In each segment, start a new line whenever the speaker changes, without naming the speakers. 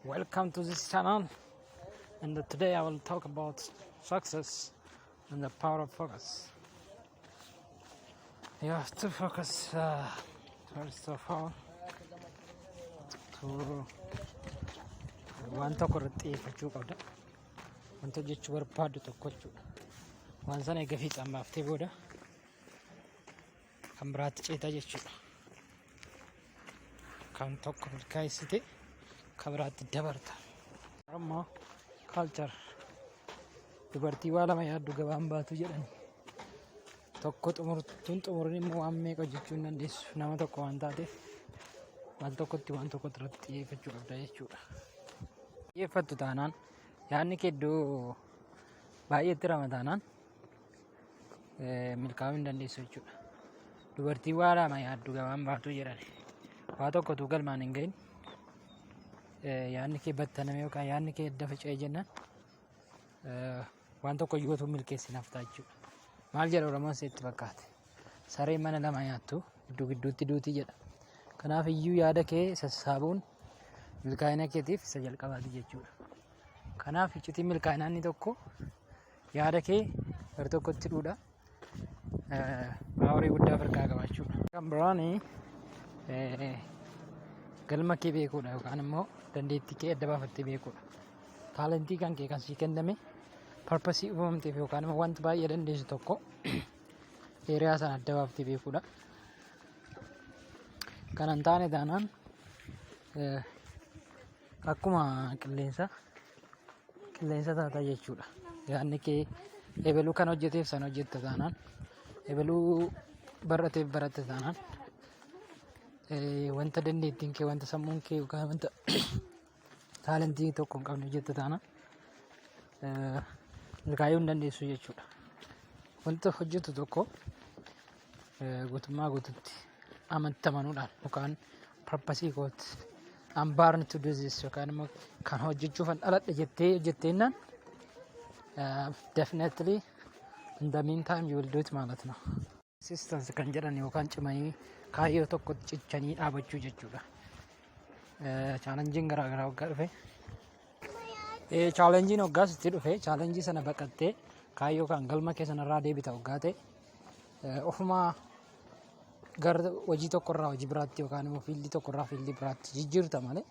Welcome to this channel, and today I will talk about success and the power of focus. You have to focus first of all to waan tokko irratti xiyyeeffachuu qabda. Wanta hojjechuu barbaaddu tokko jechuudha. Waan sana eega fiixaan baaftee booda kan biraatti ceetaa jechuudha. Kan tokko milkaa'essite kan biraatti dabarta. Ammoo culture dubartii waa lama yaaddu gabaan baatu jedhani. Tokko xumurtuun xumurin immoo waan meeqa hojjechuu hin dandeessu, nama tokko waan taateef waan tokkotti waan tokkotti irratti xiyyeeffachuu qabda jechuudha. Xiyyeeffattu taanaan, yaadni kee iddoo baay'eetti rama taanaan, milkaa'uu hin dandeessu jechuudha. Dubartii waa lama yaaddu gabaan baatu jedhani. Waa tokko utuu galmaan hin gahin yaadni kee battaname yookaan yaadni kee adda faca'ee jennaan, waan tokko iyyuu utuu milkeessin haftaa jechuudha. Maal jedha Oromoon sitti fakkaate? Sareen mana lama nyaattu gidduu gidduutti duutii jedha. Kanaaf iyyuu yaada kee sassaabuun milkaa'ina keetiif isa jalqabaati jechuudha. Kanaaf iccitiin milkaa'inaa inni tokko yaada kee gara tokkotti hidhuudha. Power guddaa of harkaa qabaachuudha. Kan biraan galma kee beekuudha yookaan immoo dandeettii kee adda baafattee beekuudha. Talent kan kee kan sii kenname, purpose uumamteef yookaan immoo wanta baay'ee dandeessu tokko area sana adda baaftee beekuudha. Kana hin taane taanaan akkuma qilleensa qilleensa taata jechuudha. Yaadni kee ebeluu kan hojjeteef sana hojjetta taanaan, ebeluu barateef baratte taanaan, wanta dandeettiin kee, wanta sammuun kee yookaan wanta talent tokko hin qabne hojjetta taanaan, milkaa'uu hin dandeessu jechuudha. Wanta hojjetu tokko guutummaa guututti amantamanuudhaan yookaan purpose kooti, I'm born to do this, yookaan immoo kan hojjechuufan dhaladhe jettee hojjetteennaan, definitely in the meantime you will do it ማለት ነው. Persistence kan jedhan yookaan cimanii kaayyoo tokkotti cichanii dhaabachuu jechuudha. Challengeiin garaagaraa waggaa dhufe. Challengeiin waggaa sitti dhufe, challenge sana baqattee kaayyoo kan galma kee sanarraa deebita waggaa ta'e, ofumaa gara hojii tokkorraa hojii biraatti yookaan immoo field tokkorraa field biraatti jijjiirta malee,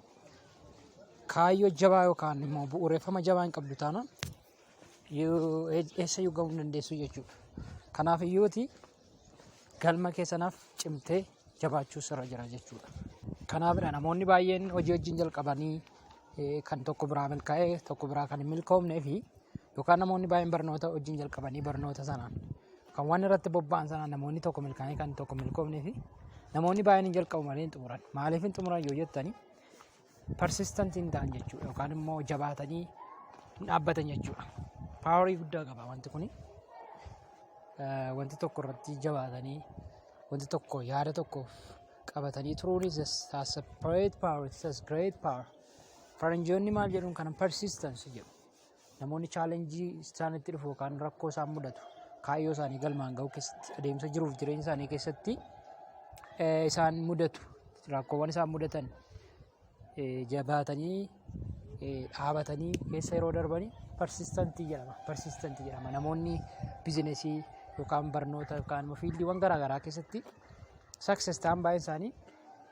kaayyoo jabaa yookaan immoo bu'uureffama jabaa hin qabdu taanaan eessayyuu gahuu hin dandeessu jechuudha. Kanaaf iyyuuti galma kee sanaaf cimtee jabaachuu sirra jira jechuudha. Kanaafidha namoonni baay'een hojii wajjin jalqabanii kan tokko biraa milkaa'ee tokko biraa kan hin milkoomnee fi yookaan namoonni baay'een barnoota wajjin jalqabanii barnoota sanaan kan waan irratti bobba'an sanaan namoonni tokko milkaa'ee kan tokko milkoomnee fi namoonni baay'een hin jalqabu malee hin xumuran. Maaliif hin xumuran yoo jettanii, persistent hin ta'an jechuudha yookaan immoo jabaatanii hin dhaabbatan jechuudha. Power guddaa qaba wanti kuni. Wanti tokko irratti jabaatanii, wanti tokko yaada tokkoof qabatanii turuunis has a great power, it has great power. Faranjoonni maal jedhuun kana? Persistence jedhu. Namoonni challenge isaanitti dhufu yookaan rakkoo isaan mudatu kaayyoo isaanii galmaan ga'uu keessatti, adeemsa jiruuf jireenya isaanii keessatti isaan mudatu, rakkoowwan isaan mudatan jabaatanii dhaabatanii keessa yeroo darbanii persistent jedhama. Persistent jedhama. Namoonni business yookaan barnoota yookaan immoo fieldiiwwan garaagaraa keessatti success ta'an baay'een isaanii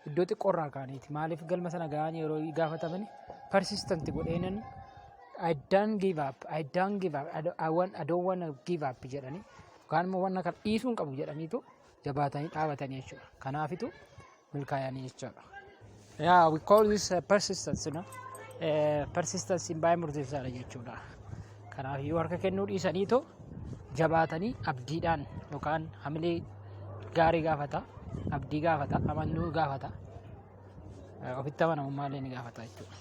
iddoo xiqqoorraa ka'aniiti. Maaliif galma sana ga'an yeroo gaafataman, persistent godheenan, "I don't give up, I don't give up, I don't want to give up" jedhanii yookaan immoo wanna kana dhiisuu hin qabu jedhaniitu jabaatanii dhaabatanii jechuudha. Kanaafitu milkaa'anii jechuudha. Yeah, we call this persistence, no? Persistence baay'ee murteessaadha jechuudha. Kanaaf iyyuu harka kennuu dhiisaniitu jabaatanii abdiidhaan yookaan hamilee gaarii gaafata, abdii gaafata, amanuu gaafata, ofitti amanamummaa illee ni gaafata jechuudha.